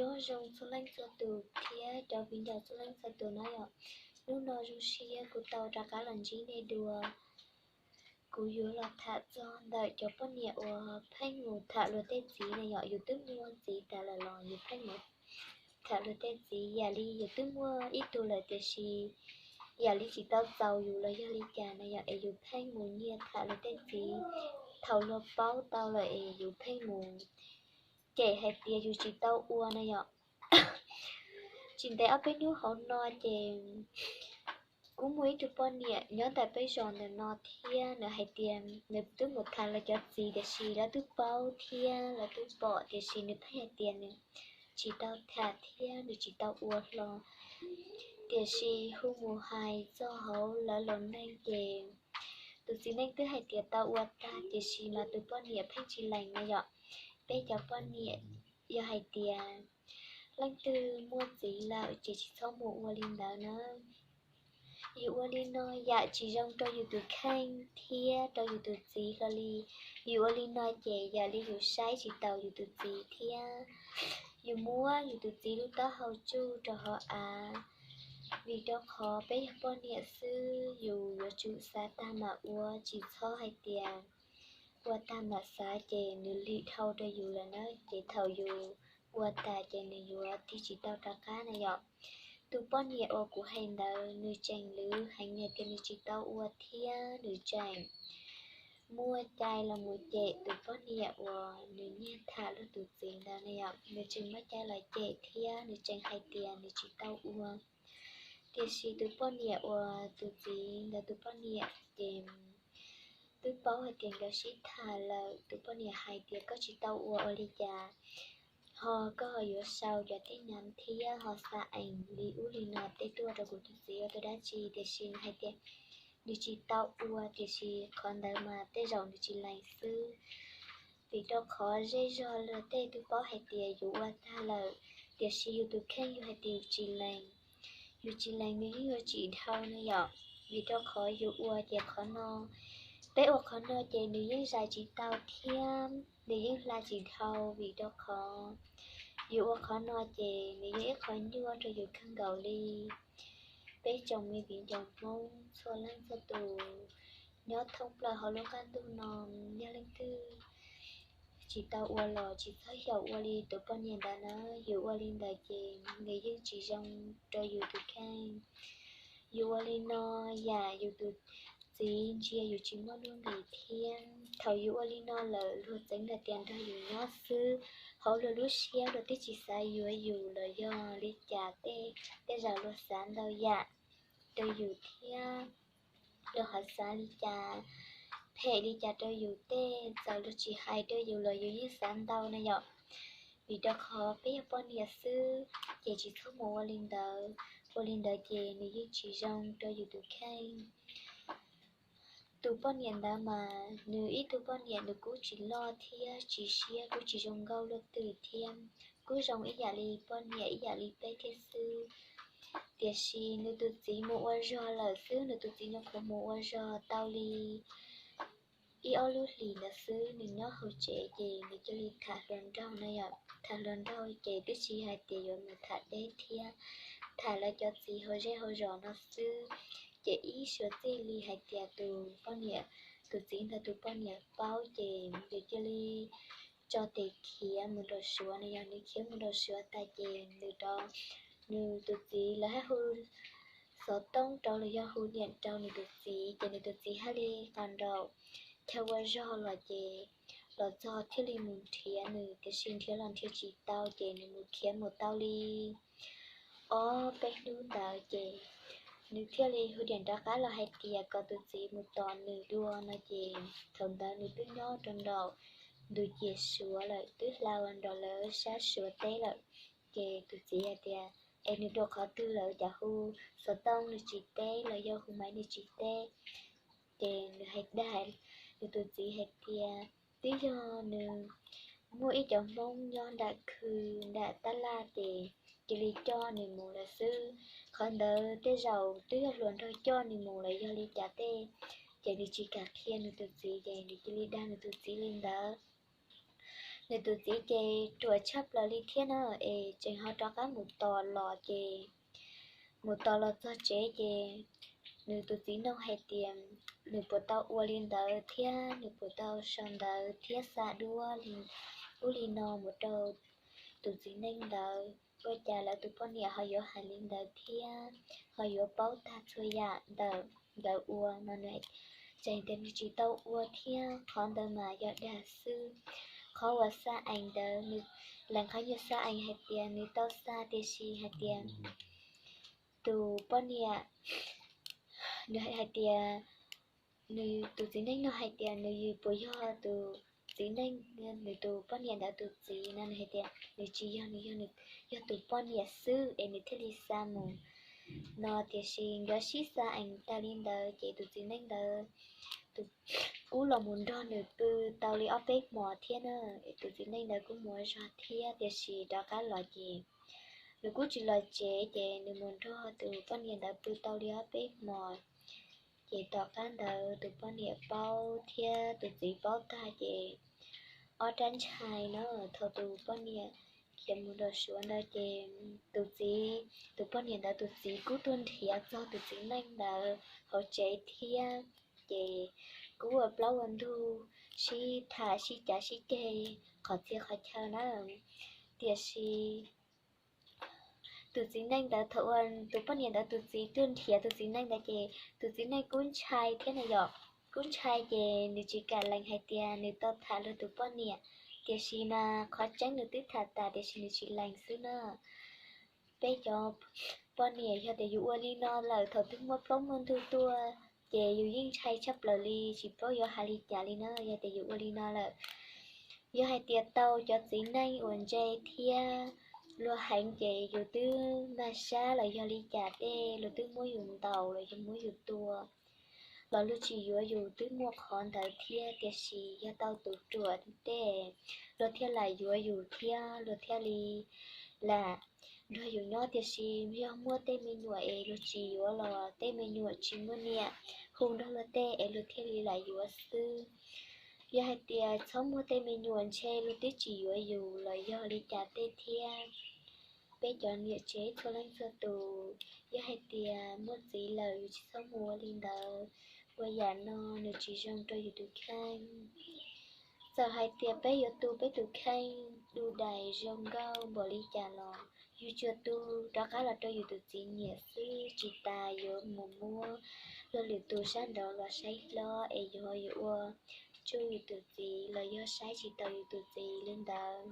Nyob zoo txhua leej txhua tus thiab cov viv ncaus txhua leej txhua tus na yom. Hnub no zoo siab kuv tau rov qab los ntsib nej dua. Kuv yuav los tham txog ntawm cov poj niam uas pheej mus tham luag tej txiv na yom. Yus twb muaj txiv tas lawm los yus pheej mus tham luag tej txiv, yam li yus twb muaj ib tug lawm tiam sis yam li tsis tau txaus yus los yog li cas na yom, es yus pheej mus nyiag tham luag tej txiv. Thaum luag paub tau lawm es yus pheej mus cem hais tias yus tsis tau ua na yom. Tsis ntev ob peb hnub hauv no ces kuj muaj ib tug poj niam nyob ntawm peb zos ntawm no thiab nws hais tias nws twb mus tham lawv cov txiv tiam sis lawv twb paub thiab lawv twb pom tiam sis nws pheej hais tias nws tsis tau tham thiab nws tsis tau ua hlo. Tiam sis hu mus hais txog hauv lawv los neeg ces tus txiv neej twb hais tias tau ua tag tiam sis mas tus poj niam pheej tsis lees na yom. Peb cov poj niam yog hais tias leej twg muaj txiv lawm ces tsis txhob mus ua li ntawd na. Yus ua li no yam tsis zoo rau yus tus kheej thiab rau yus tus txiv hlo li. Yus ua li no ces yam li yus saib tsis taus yus tus txiv thiab yus muab yus tus txiv lub taub hau tsuj rau hauv av. Vim rau qhov peb yog poj niam xwb yus yuav tsum xav tag mam ua, tsis txhob hais tias ua tag mam xav ces nws lim dhau rau yus lawm na ces thaum yus ua tas ces nws yuav tig tsis tau rov qab na yom. Tus poj niam uas kuv hais ntawd nws tseem lwj heev hais tias nws tsis tau ua thiab nws tseem muaj cai los mus cem tus poj niam uas nws nyiag tham luag tus txiv ntawd na yom. Nws tseem muaj cai los cem thiab nws tseem hais tias nws tsis tau ua. Tiam sis tus poj niam uas tus txiv ntawd tus poj niam ces twb paub hais tias nkawd sib tham lawm, tus poj niam hais tias koj tsis tau ua ua li cas ho koj yuav sau cov tib nyam thiab ho xa ees li ub li no tej tuaj rau kuv tus txiv ua tus dab tsi, tiam sis nws hais tias nws tsis tau ua tiam sis qhov ntawd mas tej zaum nws tsis lees xwb. Vim rau qhov zej zog luag tej twb paub hais tias yus ua tag lawm, tiam sis yus tus kheej yus hais tias yus tsis lees, yus tsis lees nws yeej yuav tsis dhau na yom. Vim rau qhov yus ua ces qhov no, peb ua qhov no ces nws yeej zais tsis tau thiab nws yeej hla tsis dhau vim rau qhov yus ua qhov no ces nws yog ib qho nyuaj rau yus kawg nkaus li. Peb tsoom me viv ncaus Hmoob txhua leej txhua tus nyob thoob plaws hauv lub qab ntuj no, yog leej twg tsis tau ua los tsis txhob xyaum ua li tus poj niam ntawd na. Yus ua li ntawd ces nws yeej tsis zoo rau yus tus kheej. Yus ua li no yam yus tus txiv ntsia yus tsis muaj nuj nqis thiab. Thaum yus ua li no lawm luag txeev hais tias nrog yus nyob xwb, hauv luag lub siab luag twb tsis xav yuav yus los yog li cas tej, tej zaum luag xav ntau yam rau yus thiab luag ho xav li cas, phem li cas rau yus tej, txawm luag tsis hais rau yus los yus yeej xav ntau na yom. Vim rau qhov peb yog poj niam xwb ces tsis txhob mus ua li ntawd, ua li ntawd ces nws yeej tsis zoo rau yus tus kheej. Tus poj niam ntawd mas nws ib tug poj niam nws kuj tsis loj thiab tsis siab kuj tsis zoo nkauj luaj twg thiab, kuj zoo ib yam li poj niam ib yam li peb thiab xwb. Tiam sis nws tus txiv mus ua zog lawm xwb, nws tus txiv nyuam qhuav mus ua zog tau li ib ob lub hlis ntawd xwb, nws nyob hauv tsev ces nws cia li tham hluas nraug no yom. Tham hluas nraug ces twb tsis hais tias yuav mus tham deb thiab, tham lawv cov txiv hauv zej hauv zos no xwb. Ces ib suav txij li hais tias tus poj niam, tus txiv ntawd tus poj niam paub ces nws cia li tso tes khiav mus nraum suav no yom. Nws khiav mus nraum suav tas ces nws rov, nws tus txiv lawv hais hu xov tooj rau los yog hu niam rau nws tus txiv ces nws tus txiv hais li qhov nraum chaw ua zog los ces los txog thiaj li mus nrhiav nws, tiam sis nrhiav los nrhiav tsis tau ces nws mus khiav mus tau li ob peb hnub ntawd ces nws thiaj li hu diam rov qab los hais tias kom tus txiv mus tos nws dua no ces thaum ntawd nws twb nyob rau nraum ntug ciam suav lawm, twb hla ua nraum lawv sab suav teb lawm. Ces tus txiv hais tias es nws dua qhov twg lawm cas hu xov tooj nws tsis teb los yog hu maiv nws tsis teb. Ces nws hais dag nws tus txiv hais tias twb yog nws muaj ib cov Hmoob nyob nram khw nram tab laj ces cia li coj nws mus lawm xwb. Qhov ntawd tej zaum twb yog hluas nraug coj nws mus los yog li cas tej, ces nws tsis kam qhia nws tus txiv ces nws cia li dag nws tus txiv li ntawd. nws tus txiv ces ruam tshaj plaws li thiab na, es tseem ho rov qab mus tos los ces mus tos los txog tsev ces nws tus txiv noog hais tias nws puas tau ua li ntawd thiab nws puas tau sau ntawv thiab xa duab li ub li no mus rau tus txiv neej ntawd, ua cas lawv tus poj niam ho yuav hais li ntawd thiab ho yuav paub tag txhua yam ntawm nkawd ua no. Tseem tias nws tsis tau ua thiab qhov ntawd mas yog dag xwb. Qhov uas xa ees ntawd, lees qhov nyuag xa ees hais tias nws tau xa tiam sis hais tias tus poj niam, nws hais tias, nws tus txiv neej no hais tias nws puas yog tus txiv neej, nws tus poj niam ntawd tus txiv no, nws hais tias nws tsis yog, nws yog, nws yog tus poj niam xwb es nws thiaj li xa mus no. Tiam sis nkawd sib xa ees tag li ntawd ces tus txiv neej ntawd tus ub los mus nrog nws pw tau li ob peb hmos thiab na. Tus txiv neej ntawd kuj mus ua zog thiab tiam sis rov qab los ces nws kuj tsis los tsev ces nws mus nrog tus poj niam ntawd pw tau li ob peb hmos. Ces tom qab ntawd tus poj niam paub thiab tus txiv paub tag ces ob rab ntshai no. Thaum tus poj niam khiav mus nram suav ntawd ces tus txiv, tus poj niam ntawd tus txiv kuj tuaj nrhiav txog tus txiv neej ntawd hauv tsev thiab. Ces kuj ua plaub ua ntug sib tham sib cav sib ceg qhov txhia qhov chaw na. Tiam sis tus txiv neej ntawd, thaum uas tus poj niam ntawd tus txiv tuaj nrhiav tus txiv neej ntawd ces tus txiv neej kuj ntshai thiab na yom. Kuj ntshai ces nws tsis kam lees hais tias nws tau tham luag tus poj niam, tiam sis mas qhov tseeb nws twb tham tas tiam sis nws tsis lees xwb na. Peb cov poj niam yog tias yus ua li no lawm thaum twg muaj plaub muaj ntug tuaj ces yus yeej ntshai tshaj plaws li tsis paub yuav hais li cas li na. Yog tias yus ua li no lawm, yog hais tias tau cov txiv neej uas ntse thiab luag heev ces yus twb mag sab los yog li cas tej luag twb muab yus ntaus los yog muab yus tua los luag tsis yuav yus twb muaj qhov ntawd thiab. Tiam sis yog tau tus ruam tej luag thiaj lam yuav yus thiab luag thiaj li lam nrog yus nyob. Tiam sis yog muaj tej me nyuam es luag tsis yuav los tej me nyuam tsis muaj niam hu nrog luag tej es luag thiaj li lam yuav xwb. Yog hais tias txhob muaj tej me nyuam ntshe luag twb tsis yuav yus los yog li cas tej thiab. Peb cov niam tsev txhua leej txhua tus, yog hais tias muaj txiv lawm yus tsis txhob mus ua li ntawd, ua yam no nws tsis zoo rau yus tus kheej. Txawm hais tias peb yuav tu peb tus kheej du dais zoo nkauj npaum li cas los yus tsuas tu rov qab los rau yus tus txiv nyiam xwb, tsis tas yuav mus muab luag lwm tus sab nraud los saib hlob es yuav yuav ua tsuj yus tus txiv los yog saib tsis taus yus tus txiv li ntawd.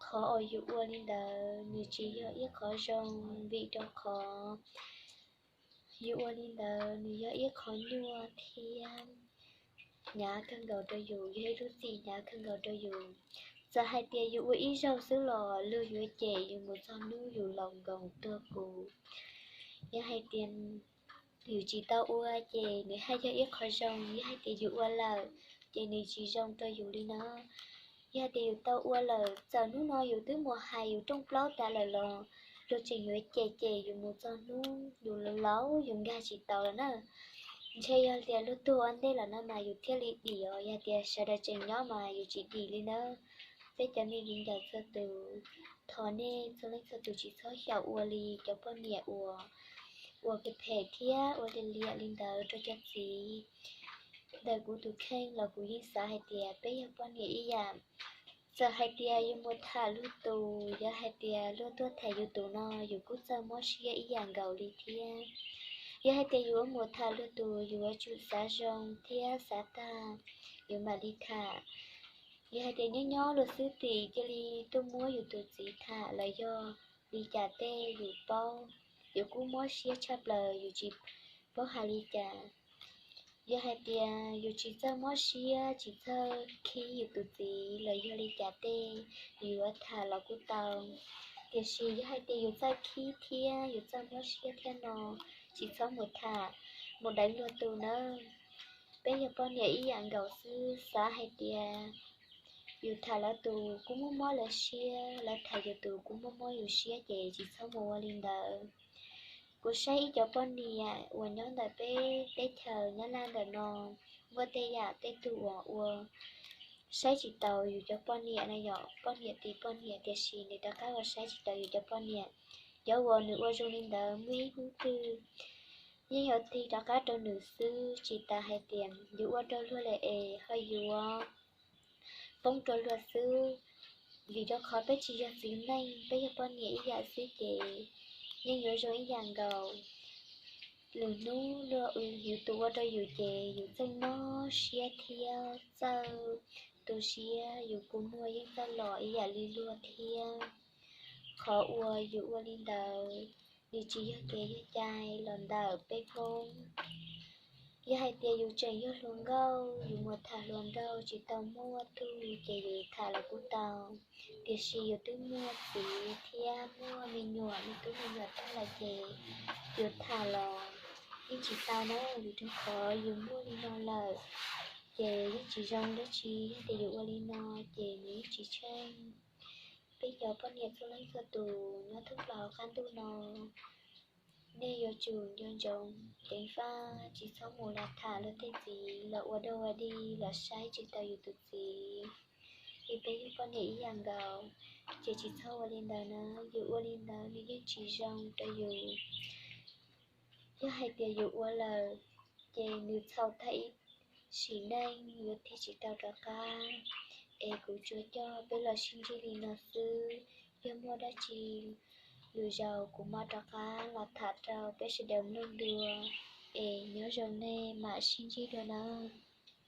Qhov uas yus ua li ntawd nws tsis yog ib qhov zoo, vim rau qhov yus ua li ntawd nws yog ib qhov nyuaj thiab hnyav kawg nkaus rau yus, yog ib lub txim hnyav kawg nkaus rau yus. Txawm hais tias yus ua ib zaug xwb los luag yuav cem yus mus txog hnub yus laus nkoos tuag kuv. Yog hais tias yus tsis tau ua ces nws haj yog ib qho zoo, yog hais tias yus ua lawm ces nws tsis zoo rau yus li no. Yog hais tias yus tau ua lawm, txawm hnub no yus twb mus hais yus rooj plaub tas lawm los luag tseem yuav cem cem yus mus txog hnub yus laus yus nkag tsis taus lawm na. Ntshe yog tias luag tuag ua ntej lawm no mas yus thiaj li dim os, yog tias sawv daws tseem nyob mas yus tsis dim li nawb. Peb cov me viv ncaus txhua tus, thov nej txhua leej txhua tus tsis txhob xyaum ua li cov poj niam uas ua phem phem thiab ua liam liam li ntawd rau cov txiv. Ntawm kuv tus kheej los kuv yeej xav hais tias peb yog poj niam ib yam. Txawm hais tias yus mus tham luag tus, yog hais tias luag tuaj tham yus tus no yus kuj txawj mob siab ib yam nkaus li thiab. Yog hais tias yus mus tham luag tus yus yuav tsum xav zoo thiab xav tag yus mam li tham. Yog hais tias nyob nyob luag xwb tim cia li tuaj muab yus tus txiv tham los yog li cas tej yus paub, yus kuj mob siab tshaj plaws yus tsis paub hais li cas. Yog hais tias yus tsis txawj mob siab tsis txawj khib yus tus txiv los yog li cas tej yus yuav tham los kuj tau. Tiam sis yog hais tias yus txawj khib thiab yus txawj mob siab thiab no, tsis txhob mus tham, mus deev luag tus nawb. Peb yog poj niam ib yam nkaus xwb, xav hais tias yus tham lawv tus kuj muaj mob lawv siab, lawv tham yus tus kuj muaj mob yus siab ces tsis txhob mus ua li ntawd. Kuv saib ib cov poj niam uas nyob ntawm peb teb chaws Nyab Laj ntawm no, muaj tej yam tej tug uas ua saib tsis taus yus cov poj niam na yom, poj niam tim poj niam, tiam sis nws rov qab los saib tsis taus yus cov poj niam. Cov uas nws ua zoo li ntawd muaj ib hnub twg yeej yuav tig rov qab rau nws xwb, tsis tas hais tias yus ua rau luag lawm es ho yuav poob rau luag xwb. Vim rau qhov peb tsis yog txiv neej, peb yog poj niam ib yam xwb ces yeej yuav zoo ib yam nkaus. Lwm hnub luag yus tus ua rau yus ces yus txawj mob siab thiab txawj tu siab, yus kua muag yeej txawj los ib yam li luag thiab. Qhov uas yus ua li ntawd, nws tsis yog kev yog cai los ntawm peb Hmoob. Yog hais tias yus tseem yog hluas nkauj, yus mus tham hluas nraug tsis tau muaj tug ces yus tham los kuj tau, tiam sis yus twb muaj txiv thiab muaj me nyuam, me tub me nyuam tag lawm ces yus tham los yeej tsis tau na, vim rau qhov yus muaj li no lawm ces yeej tsis zoo dab tsi. Yog tias yus ua li no ces nws yeej tsis tsheej. Peb cov poj niam txhua leej txhua tus nyob thoob plaws hauv qab ntuj no, nej yuav tsum nco ntsoov ceev faj, tsis txhob mus los tham luag tej txiv los ua dog ua dig los saib tsis taus yus tus txiv. Vim peb yog poj niam ib yam nkaus, ces tsis txhob ua li ntawd na. Yus ua li ntawd nws yeej tsis zoo rau yus. Yog hais tias yus ua lawm, ces nws txhaum tag ib sim neej yuav tig tsis tau rov qab. Es kuv tsuas coj peb los sib ntsib li no xwb, yog muaj dab tsi lwm zaus kuv mam rov qab los tham rau peb sawv daws mloog dua. Es nyob zoo nej, mam sib ntsib dua nawb.